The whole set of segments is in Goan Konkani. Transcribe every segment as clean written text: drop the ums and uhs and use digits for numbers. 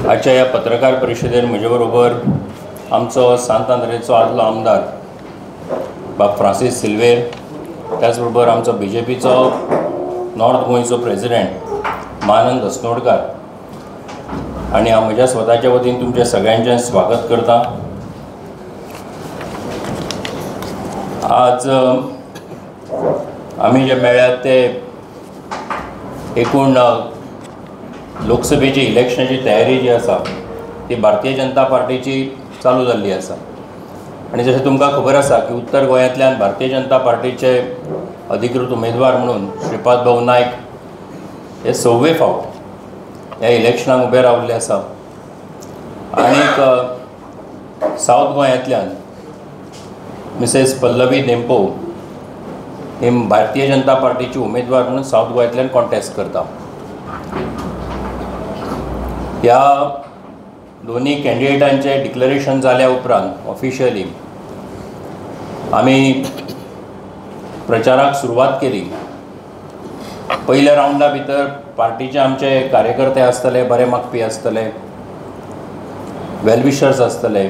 आजच्या ह्या पत्रकार परिशदेर म्हजे बरोबर आमचो सांत आंद्रेचो आदलो आमदार बाब फ्रांसीस सिल्वेर, त्याचबरोबर आमचो बीजेपीचो नॉर्थ गोंयचो प्रेजिडेंट मानंद अस्नोडकार आनी हांव म्हज्या स्वताच्या वतीन तुमचें सगळ्यांचें स्वागत करता। आज आमी जे मेळ्ळ्यात ते एकूण लोकसभेची इलेक्शनाची तयारी जी आसा ती भारतीय जनता पार्टीची चालू जाल्ली आसा आनी जशें तुमकां खबर आसा की उत्तर गोंयांतल्यान भारतीय जनता पार्टीचे अधिकृत उमेदवार म्हणून श्रीपाद भाऊ नायक हे 6वे फावट ह्या इलेक्शनाक उबे रावल्ले आसा आनीक सावथ गोंयांतल्यान मिसेस पल्लवी धेंपो ही भारतीय जनता पार्टीची उमेदवार म्हणून सावथ गोंयांतल्यान कॉन्टेस्ट करता। ह्या दोन्ही कॅन्डिडेटांचे डिक्लरेशन जाल्या उपरांत ऑफिशियली आमी प्रचाराक सुरवात केली। पयल्या रावंडा भितर पार्टीचे आमचे कार्यकर्ते आसतले, बरे मागपी आसतले, वेलविशर्स आसतले,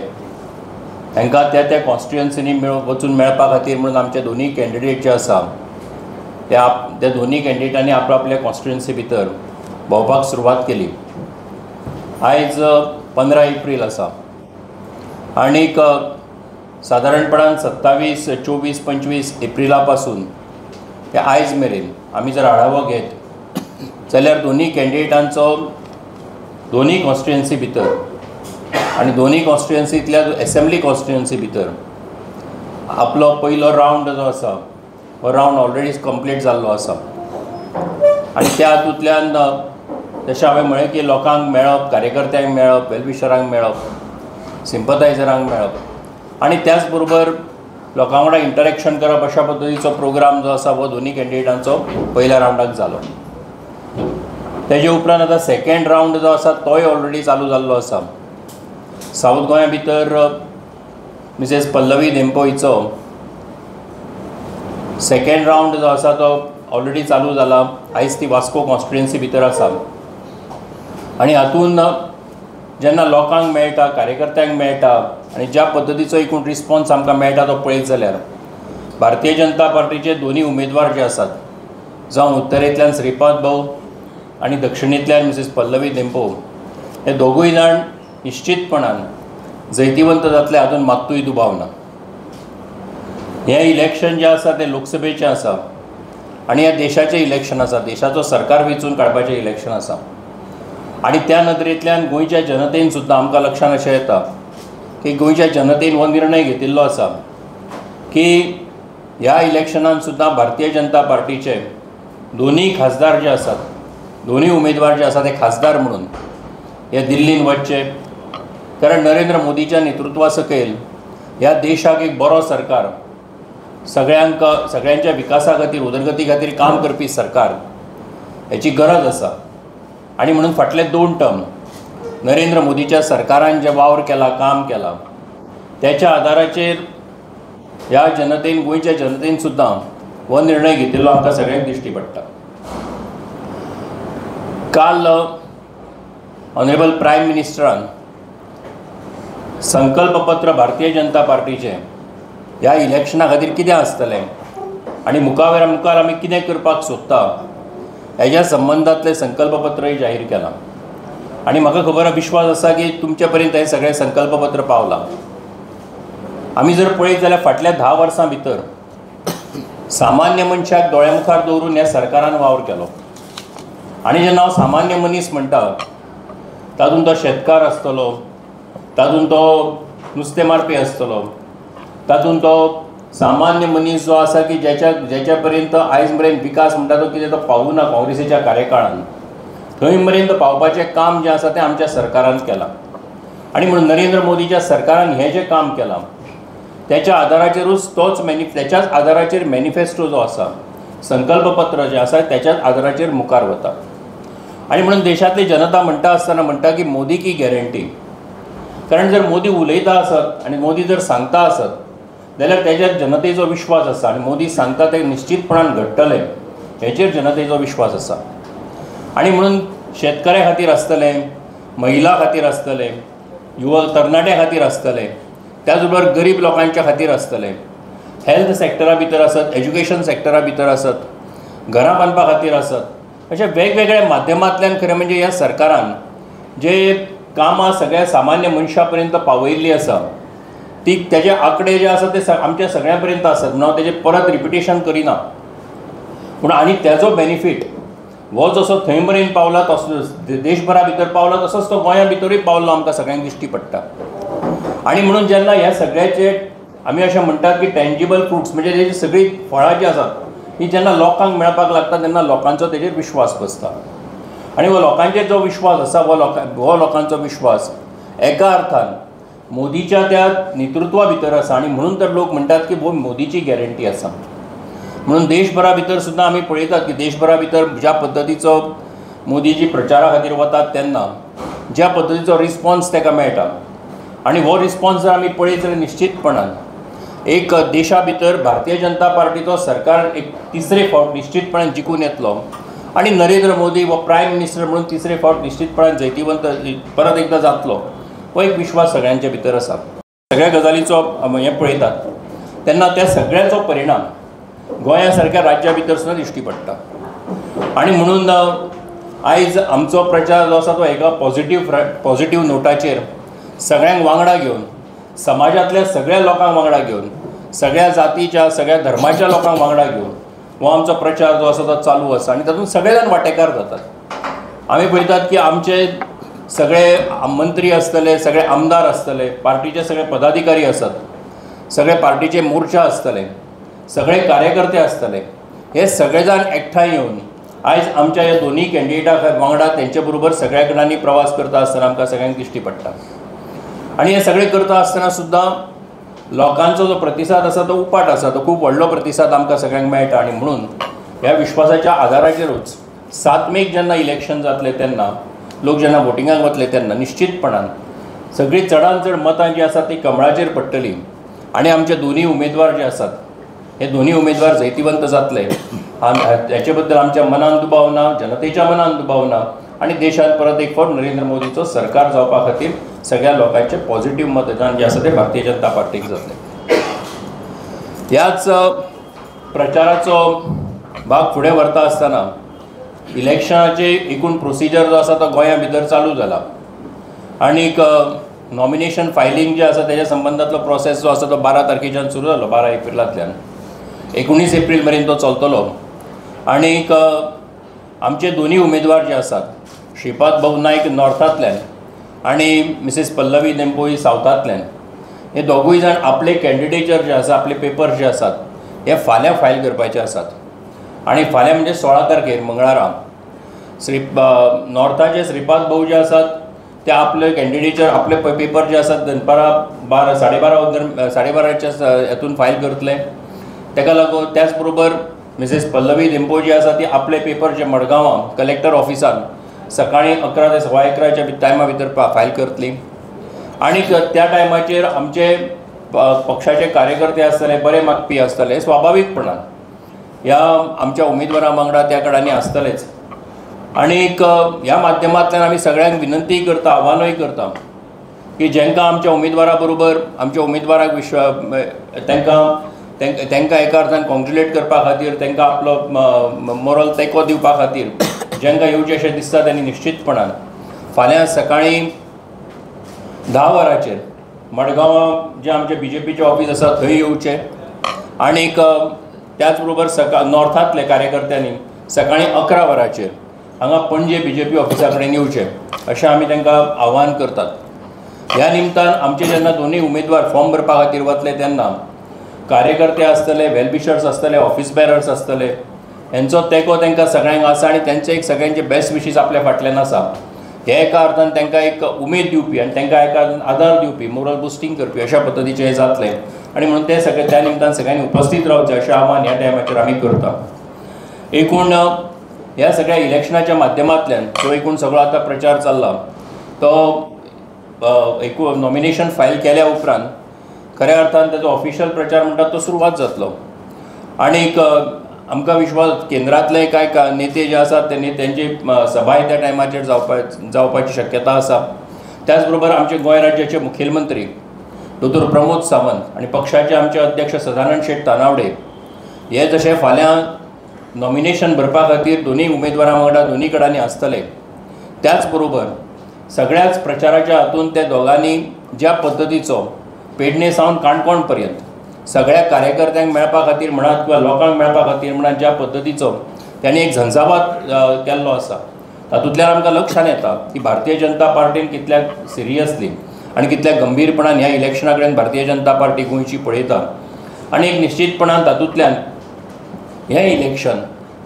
हांकां त्या त्या कॉन्स्टिट्युएन्सीनी वचून मेळपा खातीर म्हणून आमचे दोनूय कॅन्डिडेट जे आसा त्या त्या दोनूय कॅन्डिडेटांनी आपल्या कॉन्स्टिट्युएन्सी भितर भोंवपाक सुरवात केली। आयज 15 एप्रील आसा आनीक सादारणपणान 27, 24, 25 एप्रिला पासून ते आयज मेरेन आमी जर आढावो घेत जाल्यार दोनूय कॅन्डिडेटांचो दोनूय कॉन्स्टिट्युएन्सी भितर आनी दोनूय कॉन्स्टिट्युएन्सींतल्या एसेंब्ली कॉन्स्टिट्युएन्सी भितर आपलो पयलो रावंड जो आसा हो रावंड ऑलरेडी कंप्लीट जाल्लो आसा आनी त्या हातूंतल्यान जशें हांवें म्हळें की लोकांक मेळप, कार्यकर्त्यांक मेळप, वेलविशरांक मेळप, सिंपथायझरांक मेळप आनी त्याच बरोबर लोकां वांगडा इंटरेक्शन करप अशा पद्दतीचो प्रोग्राम जो आसा हो दोनूय कॅन्डिडेटांचो पयल्या रावंडाक जालो। तेजे उपरांत आतां सेकेंड रावंड जो आसा तोय ऑलरेडी चालू जाल्लो आसा। सावथ गोंया भितर मिसेस पल्लवी धेंपो हिचो सेकेंड रावंड जो आसा तो ऑलरेडी चालू जाला। आयज ती वास्को कॉन्स्टिट्युएन्सी भितर आसा आनी हातूंत जेन्ना लोकांक मेळटा, कार्यकर्त्यांक मेळटा आनी ज्या पद्दतीचो एकूण रिस्पॉन्स आमकां मेळटा तो पळयत जाल्यार भारतीय जनता पार्टीचे दोनूय उमेदवार जे आसात, जावं उत्तरेंतल्यान श्रीपाद भाऊ आनी दक्षिणेंतल्यान मिसेस पल्लवी धेंपो, हे दोगूय जाण निश्चितपणान जैतिवंत जातले हातूंत मात्तूय दुबाव ना। हें इलेक्शन जें आसा तें लोकसभेचें आसा आनी ह्या देशाचें इलेक्शन आसा, देशाचो सरकार वेंचून काडपाचें इलेक्शन आसा आनी त्या नदरेंतल्यान गोंयच्या जनतेन सुद्दां आमकां लक्षांत अशें येता की गोंयच्या जनतेन हो निर्णय घेतिल्लो आसा की ह्या इलेक्शनान सुद्दां भारतीय जनता पार्टीचे दोनूय खासदार जे आसात, दोनूय उमेदवार जे आसात ते खासदार म्हणून हे दिल्लीन वचचे, कारण नरेंद्र मोदीच्या नेतृत्वा सकयल ह्या देशाक एक बरो सरकार, सगळ्यांक सगळ्यांच्या विकासा खातीर, उदरगती खातीर काम करपी सरकार हेची गरज आसा आनी म्हणून फाटले 2 टर्म नरेंद्र मोदीच्या सरकारान जे वावर केला, काम केला, त्याच्या आदाराचेर ह्या जनतेन, गोंयच्या जनतेन सुद्दां हो निर्णय घेतिल्लो आमकां सगळ्यांक दिश्टी पडटा। काल ऑनरेबल प्रायम मिनिस्टरान संकल्पपत्र भारतीय जनता पार्टीचें ह्या इलेक्शना खातीर कितें आसतलें आनी मुखार मुखार आमी कितें करपाक सोदता हेज्या संबंदांतलें संकल्पपत्रय जाहीर केलां आनी म्हाका खबर विश्वास आसा की तुमचे पर्यंत हें सगळें संकल्पपत्र पावलां। आमी जर पळयत जाल्यार फाटल्या 10 वर्सां भितर सामान्य मनशाक दोळ्या मुखार दवरून ह्या सरकारान वावर केलो आनी जेन्ना हांव सामान्य मनीस म्हणटा तातूंत तो शेतकार आसतलो, तातूंत तो नुस्तें मारपी आसतलो, तातूंत तो सामान्य मनीस जो आसा की ज्याच्या ज्याच्या पर्यंत आयज मेरेन विकास म्हणटा तो कितें तो पावूना काँग्रेसीच्या कार्यकाळान, थंय मेरेन तो पावपाचें काम जें आसा तें आमच्या सरकारान केलां आनी म्हणून नरेंद्र मोदीच्या सरकारान हें जें काम केलां त्याच्या आदाराचेरूच तोच त्याच्याच आदाराचेर मॅनिफेस्टो जो आसा, संकल्पपत्र जें आसा त्याच्याच आदाराचेर मुखार वता आनी म्हणून देशांतली जनता म्हणटा आसतना म्हणटा की मोदी की गॅरंटी, कारण जर मोदी उलयता आसत आनी मोदी जर सांगता आसत जाल्यार तेजेर जनतेचो विश्वास आसा आनी मोदी सांगता तें निश्चितपणान घडटलें हेचेर जनतेचो विश्वास आसा आनी म्हणून शेतकऱ्या खातीर आसतलें, महिला खातीर आसतलें, युवक तरणाट्या खातीर आसतलें, त्याच बरोबर गरीब लोकांच्या खातीर आसतलें, हेल्थ सेक्टरा भितर आसत, एज्युकेशन सेक्टरा भितर आसत, घरां बांदपा खातीर आसत, अशे वेगवेगळ्या माध्यमांतल्यान खरें म्हणजे ह्या सरकारान जे कामां सगळ्या सामान्य मनशा पर्यंत पावयिल्लीं आसा ती तेजे आंकडे जे आसा ते आमच्या सगळ्यां पर्यंत आसात म्हणून हांव तेजें परत रिपिटेशन करिना. पूण आनी तेजो बेनिफीट हो जसो थंय मेरेन पावला तसो देशभरा भितर पावला तसोच तो गोंया भितरूय पावलो आमकां सगळ्यांक दिश्टी पडटा. आनी म्हणून जेन्ना ह्या सगळ्याचे आमी अशें म्हणटात की टेंजिबल फ्रुट्स म्हणजे तेजी सगळीं फळां जीं आसात ती जेन्ना लोकांक मेळपाक लागता तेन्ना लोकांचो तेजेर विश्वास बसता आनी हो लोकांचेर जो विश्वास आसा हो लोकांचो विश्वास एका अर्थान मोदीच्या त्या नेतृत्वा भितर आसा आनी म्हणून तर लोक म्हणटात की हो मोदीची गॅरंटी आसा. म्हणून देशभरा भितर सुद्दां आमी पळयतात की देशभरा भितर ज्या पद्दतीचो मोदीजी प्रचारा खातीर वतात तेन्ना ज्या पद्दतीचो रिस्पॉन्स ताका मेळटा आनी हो रिस्पॉन्स जर आमी पळयत जाल्यार निश्चितपणान एक देशा भितर भारतीय जनता पार्टीचो सरकार एक तिसरे फावट निश्चितपणान जिखून येतलो आनी नरेंद्र मोदी हो प्रायम मिनिस्टर म्हणून तिसरे फावट निश्चितपणान जैतिवंत परत एकदां जातलो हो एक विश्वास सगळ्यांच्या भितर आसा. सगळ्या गजालीचो हें पळयतात तेन्ना त्या सगळ्याचो परिणाम गोंया सारक्या राज्या भितर सुद्दां दिश्टी पडटा. आनी म्हणून आयज आमचो प्रचार जो आसा तो एका पॉझिटिव्ह नोटाचेर सगळ्यांक वांगडा घेवन, समाजांतल्या सगळ्या लोकांक वांगडा घेवन, सगळ्या जातीच्या सगळ्या धर्माच्या लोकांक वांगडा घेवन हो आमचो प्रचार जो आसा तो चालू आसा आनी तातूंत सगळे जाण वांटेकार जातात. आमी पळयतात की आमचे सगळे मंत्री आसतले, सगळे आमदार आसतले, पार्टीचे सगळे पदाधिकारी आसात, सगळे पार्टीचे मोर्चा आसतले, सगळे कार्यकर्ते आसतले, हे सगळे जाण एकठांय येवन आयज आमच्या ह्या दोनूय कॅन्डिडेटा वांगडा तेंचे बरोबर सगळ्या कडेन प्रवास करता आसतना आमकां सगळ्यांक दिश्टी पडटा. आनी हे सगळें करता आसतना सुद्दां लोकांचो जो प्रतिसाद आसा तो उपाट आसा, तो खूब व्हडलो प्रतिसाद आमकां सगळ्यांक मेळटा. आनी म्हणून ह्या विश्वासाच्या आदाराचेरूच 7 मेक जेन्ना इलेक्शन जातलें तेन्ना लोक जेन्ना वोटिंगाक वतले तेन्ना निश्चितपणान सगळीं चडान चड मतां जीं आसात तीं कमळाचेर पडटलीं आनी आमचे दोनूय उमेदवार जे आसात हे दोनूय उमेदवार जैतिवंत जातले हाचे बद्दल आमच्या मनान दुबाव ना, जनतेच्या मनान दुबाव ना आनी देशांत परत एक फावट नरेंद्र मोदीचो सरकार जावपा खातीर सगळ्या लोकांचें पॉझिटिव्ह मतदान जें आसा तें भारतीय जनता पार्टीक जातलें. ह्याच प्रचाराचो भाग फुडें व्हरता आसतना इलेक्शनाचे एकूण प्रोसिजर जो आसा तो गोंया भितर चालू जाला आनीक नॉमिनेशन फायलींग जें आसा तेज्या संबंदांतलो प्रोसेस जो आसा तो 12 तारखेच्यान सुरू जालो, 12 एप्रिलांतल्यान 19 एप्रील मेरेन तो चलतलो. आनीक आमचे दोनूय उमेदवार जे आसात, श्रीपाद भाऊ नायक नॉर्थांतल्यान आनी मिसेस पल्लवी धेंपो ही सावथांतल्यान, हे दोगूय जाण आपले कॅन्डिडेचर जे आसा, आपले पेपर जे आसात हे फाल्यां फायल करपाचे आसात. आनी फाल्यां म्हणजे 16 तारखेर मंगळारा नॉर्थाचे श्रीपाद भाऊ जे आसात ते आपले कॅन्डिडेचर आपले पेपर जे आसात दनपारां 12, 12:30 12:30च्या हेतून फायल करतले. ताका लागून त्याच बरोबर मिसेस पल्लवी धेंपो जी आसा ती आपले पेपर जे मडगांवां कलेक्टर ऑफिसान सकाळीं 11 ते 11:15च्या टायमा भितर फायल करतली. आनी त्या टायमाचेर आमचे पक्षाचे कार्यकर्ते आसतले, बरे मागपी आसतले, स्वाभावीकपणान ह्या आमच्या उमेदवारां वांगडा त्या कडांनी आसतलेच. आनीक ह्या माध्यमांतल्यान आमी सगळ्यांक विनंती करता, आव्हानूय करता की जांकां आमच्या उमेदवारा बरोबर आमच्या उमेदवाराक तांकां तांकां एका अर्थान कॉंग्रेच्युलेट करपा खातीर, तांकां आपलो मोरल तेंको दिवपा खातीर जांकां येवचें अशें दिसता तांणी निश्चितपणान फाल्यां सकाळीं 10 वरांचेर मडगांवां जें आमचें बीजेपीचें ऑफीस आसा थंय येवचें. आनीक त्याच बरोबर नॉर्थांतले कार्यकर्त्यांनी सकाळीं 11 वरांचेर हांगा पणजे बीजेपी ऑफिसा कडेन येवचें अशें आमी तांकां आव्हान करतात. ह्या निमतान आमचे जेन्ना दोनूय उमेदवार फॉर्म भरपा खातीर वतले तेन्ना कार्यकर्ते आसतले, वेलविशर्स आसतले, ऑफिस बेरर्स आसतले, हेंचो तेंको तांकां सगळ्यांक आसा आनी तेंचे एक सगळ्यांचे बेस्ट विशीस आपल्या फाटल्यान आसा. हे एका अर्थान तांकां एक उमेद दिवपी आनी तांकां एका अर्थान आदार दिवपी, मोरल बुस्टींग करपी अशा पद्दतीचें हें जातलें आनी म्हणून ते सगळे त्या निमतान सगळ्यांनी उपस्थीत रावचें अशें आव्हान ह्या टायमाचेर आमी करता. एकूण ह्या सगळ्या इलेक्शनाच्या माध्यमांतल्यान जो एकूण सगळो आतां प्रचार चल्ला तो एकूण नॉमिनेशन फायल केल्या उपरांत खऱ्या अर्थान ताजो ऑफिशियल प्रचार म्हणटा तो सुरवात जातलो. आनीक आमकां विश्वास केंद्रांतले कांय नेते जे आसात ते नेत्यांची सभाय त्या टायमाचेर जावपाची शक्यता आसा. त्याच बरोबर आमचे गोंय राज्याचे मुखेलमंत्री दोतोर प्रमोद सावंत आनी पक्षाचे आमचे अध्यक्ष सदानंद शेट तानावडे हे जशे फाल्यां नॉमिनेशन भरपा खातीर दोनूय उमेदवारां वांगडा दोनूय कडांनी आसतले, त्याच बरोबर सगळ्याच प्रचाराच्या हातून त्या दोगांनी ज्या पद्दतीचो पेडणे सावन काणकोण पर्यंत सगळ्या कार्यकर्त्यांक मेळपा खातीर म्हणात किंवा लोकांक मेळपा खातीर म्हणात ज्या पद्दतीचो त्यांनी एक झंझावात केल्लो आसा, तातूंतल्यान आमकां लक्षांत येता की भारतीय जनता पार्टीन कितल्या सिरियसली आनी कितल्या गंभीरपणान ह्या इलेक्शना कडेन भारतीय जनता पार्टी गोंयची पळयता आनी एक निश्चितपणान तातूंतल्यान हें इलेक्शन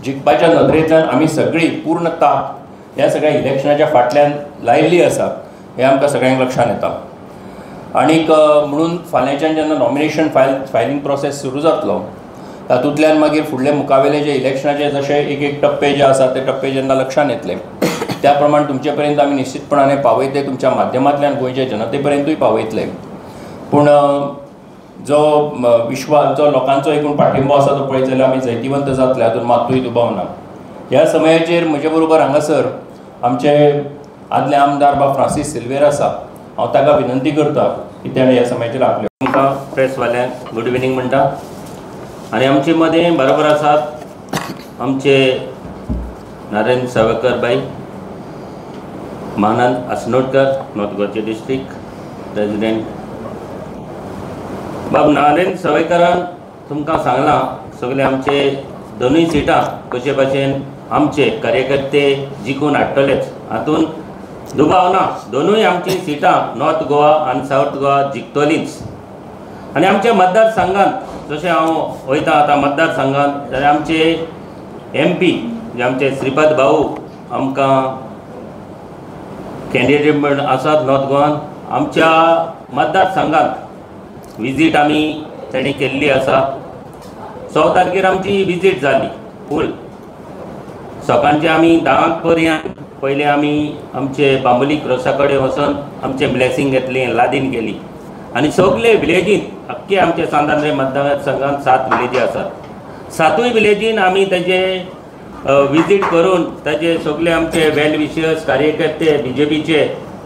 जिखपाच्या नदरेंतल्यान आमी सगळीं पूर्ण ताक ह्या सगळ्या इलेक्शनाच्या फाटल्यान लायिल्ली आसा हें आमकां सगळ्यांक लक्षांत येता. आनीक म्हणून फाल्यांच्यान जेन्ना नॉमिनेशन फायलिंग प्रोसेस सुरू जातलो तातूंतल्यान मागीर फुडले मुखावेले जे इलेक्शनाचे जशे एक एक टप्पे जे आसा ते टप्पे जेन्ना लक्षांत येतले त्या प्रमाण तुमचे पर्यंत आमी निश्चितपणाने पावयतले, तुमच्या माध्यमांतल्यान गोंयच्या जनते पर्यंतूय पावयतले. पूण जो विश्वास जो लोकांचो एकूण पाठिंबो आसा तो पळयत जाल्यार आमी जैतिवंत जातले हातूंत मात्तूय दुबाव ना. ह्या समयाचेर म्हजे बरोबर हांगासर आमचे आदले आमदार बाब फ्रांसीस सिल्वेर आसा, हांव ताका विनंती करता की ताणें ह्या समयाचेर आपले तुमकां प्रेसवाल्यांक गुड इवनींग म्हणटा. आनी आमचे मदें बरोबर आसात आमचे नारायण सावयकर बाई, मानंद असनोडकर नॉर्थ गोवाचे डिस्ट्रिक्ट प्रेसिडेंट. बाब नारायण सावयकरान तुमकां सांगलां सगळे आमचे दोनूय सिटां कशे भाशेन आमचे कार्यकर्ते जिखून हाडटलेच हातूंत दुबाव ना. दोनूय आमची सिटां नॉर्थ गोवा आनी सावथ गोवा जिखतलीच. आनी आमच्या मतदारसंघांत जशें हांव वयता आतां मतदारसंघांत जाल्यार आमचे एम पी जे आमचे श्रीपाद भाऊ आमकां कॅन्डिडेट म्हण आसात नॉर्थ गोवान, आमच्या मतदारसंघांत विजीट आमी तांणी केल्ली आसा. 100 तारखेर आमची विजीट जाली फूल सकाळचे आमी 10 पर्यंत पयले आमी आमचे बांबोली क्रॉसा कडेन वचून आमचें ब्लेसींग घेतलें, लादीन केली आनी सगळे विलेजींत आख्खे आमचे सांत मतदारसंघांत 7 विलेजी आसात, 7ूय विलेजीन आमी ताजे विजीट करून ताजे सगळे आमचे वेल विशर्स कार्यकर्ते बीजेपीचे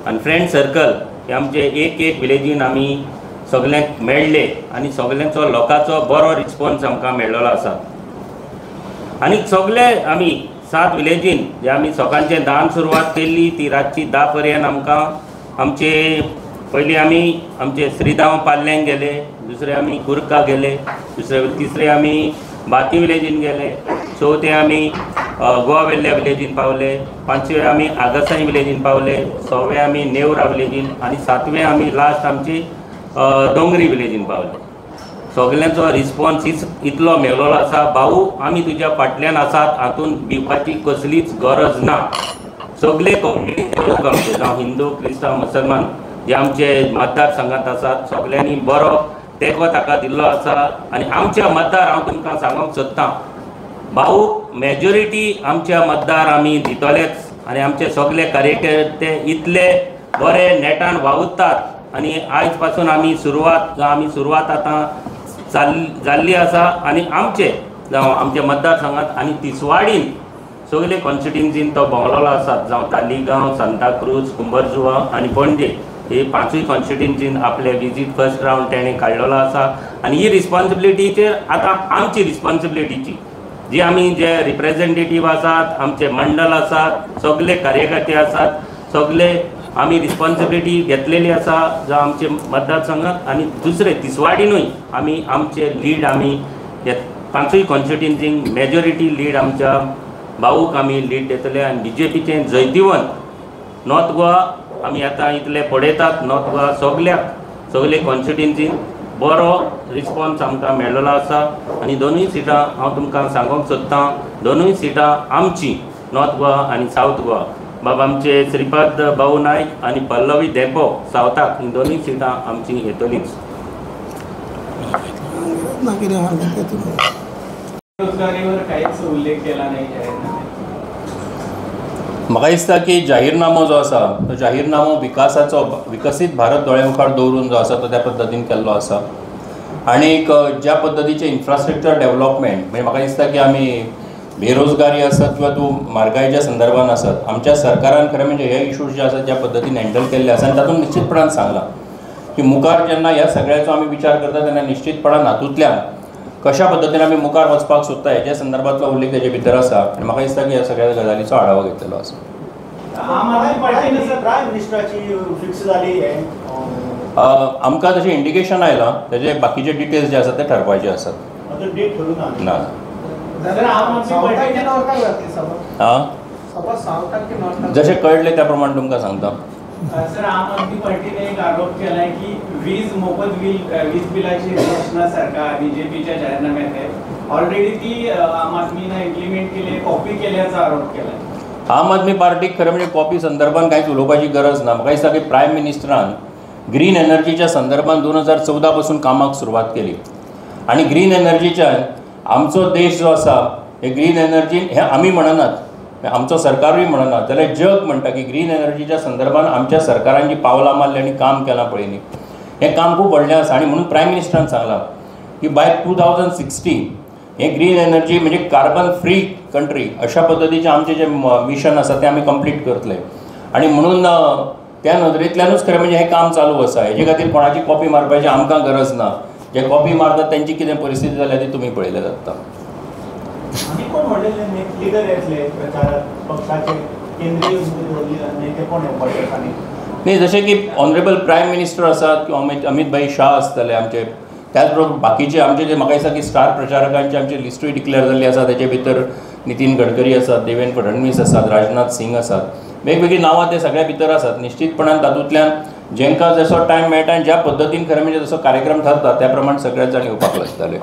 आनी फ्रेंड सर्कल हे आमचे एक एक विलेजीन आमी सगल्यांक मेळ्ळे आनी सगल्यांचो लोकांचो बरो रिस्पोन्स आमकां मेळ्ळो आसा. आनी सगळे आमी 7 विलेजीन जे आमी सकाळचे 10 सुरवात केल्ली ती रातची 10 पर्यंत आमकां आमचे पयलीं आमी आमचे श्रीधांव पाल्ल्यांक गेले, दुसरे आमी कुर्का गेले, तिसरे आमी बाती विलेजीन गेले, चवथे आमी गोवा वेल्ल्या विलेजीन पावले, 5वे आमी आगासाई विलेजीन पावले, 6वे आमी नेवरा विलेजीन आनी 7वे आमी लास्ट आमची दोंगरी विलेजीन पावले. सगल्यांचो रिस्पोन्स इतलो मेळ्ळो आसा, भाऊ आमी तुज्या फाटल्यान आसात हातूंत भिवपाची कसलीच गरज ना. सगळे कम्युनिटीचे लोक आमचे जावं हिंदू क्रिस्तांव मुसलमान जे आमचे मतदारसंघांत आसात सगल्यांनी बरो तेंको ताका दिल्लो आसा. आनी आमच्या मतदार हांव तुमकां सांगूंक सोदतां भाऊ मेजॉरिटी आमच्या मतदार आमी दितलेच आनी आमचे सगळे कार्यकर्ते इतले बरे नेटान वावुरतात आनी आयज पासून आमी सुरवात आतां जाल्ली आसा. आनी आमचे जावं आमच्या मतदारसंघांत आनी तिसवाडीन सगळे कॉन्स्टिट्युएन्सीन तो भोंवलोलो आसात, जावं तालिगांव, सांताक्रूज, कुंभरजुआ आनी पणजे हे 5ूय कॉन्स्टिट्युएन्सीन आपले विजीट फर्स्ट रावंड तेणें काडलेलो आसा. आनी ही रिस्पोन्सिबिलिटीचेर आतां आमची रिस्पोन्सिबिलिटीची जी आमी जे रिप्रेजेंटेटीव आसात, आमचे मंडल आसात, सगळे कार्यकर्ते आसात, सगळे आमी रिस्पोन्सिबिलिटी घेतलेली आसा जावं आमचे मतदारसंघात आनी दुसरे तिसवाडीनूय आमी आमचे लीड आमी 5ूय कॉन्स्टिट्युएन्सींक मेजॉरिटी लीड आमच्या भाऊक आमी लीड दितले आनी बीजेपीचें जैतिवंत नॉर्थ गोवा आमी आतां इतले पळयतात. नॉर्थ गोवा सगल्याक सगळे कॉन्स्टिट्युएन्सीन बरो रिस्पोन्स आमकां मेळ्ळो आसा आनी दोनूय सिटां हांव तुमकां सांगूंक सोदतां, दोनूय सिटां आमची नॉर्थ गोवा आनी सावथ गोवा. बाब आमचे श्रीपाद भाऊ नायक आनी पल्लवी धेंपो सावथाक ही दोनूय सिटां आमची येतलीच. बेरोजगारीवर काहीच उल्लेख केला नाही जाहीरनाम्यात. म्हाका दिसता की जाहीरनामो जो आसा तो जाहीरनामो विकासाचो विकसीत भारत दोळ्या मुखार दवरून जो आसा तो त्या पद्दतीन केल्लो आसा. आणीक ज्या पद्दतीचें इन्फ्रास्ट्रक्चर डेवलपमेंट म्हणजे म्हाका दिसता की आमी बेरोजगारी आसत किंवा तूं म्हारगायेच्या संदर्भान आसत आमच्या सरकारान खरें म्हणजे हे इशूज जे आसात ज्या पद्दतीन हँडल केल्ले आसा आनी तातूंत निश्चितपणान सांगलां की मुखार जेन्ना ह्या सगळ्याचो आमी विचार करता तेन्ना निश्चितपणान हातूंतल्यान कशा पद्दतीन आमी मुखार वचपाक सोदता हेच्या संदर्भांतलो उल्लेख तेजे भितर आसा आनी म्हाका दिसता की ह्या सगळ्या गजालीचो आढावो घेतलेलो आसा. प्रायम मिनिस्टराची फिक्स जाली आमकां तशें इंडिकेशन आयलां, तेजे बाकीचे डिटेल्स जे आसात ते ठरपाचे आसात. ना जशें कळ्ळें त्या प्रमाणे तुमकां सांगता. सर, आम आदमी पार्टीने एक आरोप केलाय की वीज मोफत वीज बिलाची घोषणा सरकार बीजेपीच्या जाहीरनाम्यात आहे, ऑलरेडी ती आम आदमीने इम्प्लिमेंट केली, कॉपी केल्याचा आरोप केलाय. आम आदमी पार्टीक खरें म्हणजे कॉपी संदर्भान कांयच उलोवपाची गरज ना. म्हाका दिसता की प्रायम मिनिस्टरान ग्रीन एनर्जीच्या संदर्भान 2014 पासून कामाक सुरवात केली आनी ग्रीन एनर्जीच्यान आमचो देश जो आसा हे ग्रीन एनर्जी हे आमी म्हणनात, आमचो सरकारूय म्हणना, जाल्यार जग म्हणटा की ग्रीन एनर्जीच्या संदर्भान आमच्या सरकारान जी पावलां मारली आनी काम केलां पळय न्ही, हें काम खूब व्हडलें आसा. आनी म्हणून प्रायम मिनिस्टरान सांगलां की बाय 2060 हें ग्रीन एनर्जी म्हणजे कार्बन फ्री कंट्री अशा पद्दतीचें आमचें जें मिशन आसा तें आमी कंप्लीट करतले. आनी म्हणून त्या नदरेंतल्यानूच खरें म्हणजे हें काम चालू आसा. हेजे खातीर कोणाची कॉपी मारपाची आमकां गरज ना. जे कॉपी मारतात तेंची कितें परिस्थिती जाल्या ती तुमी पळयल्या जाता. कोण व्हडले लिडर येतले प्रचारात पक्षाचे केंद्रीय नेते कोण येवपाचे? न्ही, जशें की ऑनरेबल प्रायम मिनिस्टर आसात किंवा अमित भाई शाह आसतले आमचे, त्याच बरोबर बाकीचे आमचे जे म्हाका दिसता की स्टार प्रचारकांचे आमचे लिस्टूय डिक्लेअर जाल्ली आसा. तेजे भितर नितीन गडकरी आसात, देवेंद्र फडणवीस आसात, राजनाथ सिंग आसात, वेगवेगळीं नांवां ते सगळ्या भितर आसात. निश्चितपणान तातूंतल्यान जेंकां जसो टायम मेळटा आनी ज्या पद्दतीन खरें म्हणजे जसो कार्यक्रम थारता त्या प्रमाण सगळेच जाण येवपाक लागतले.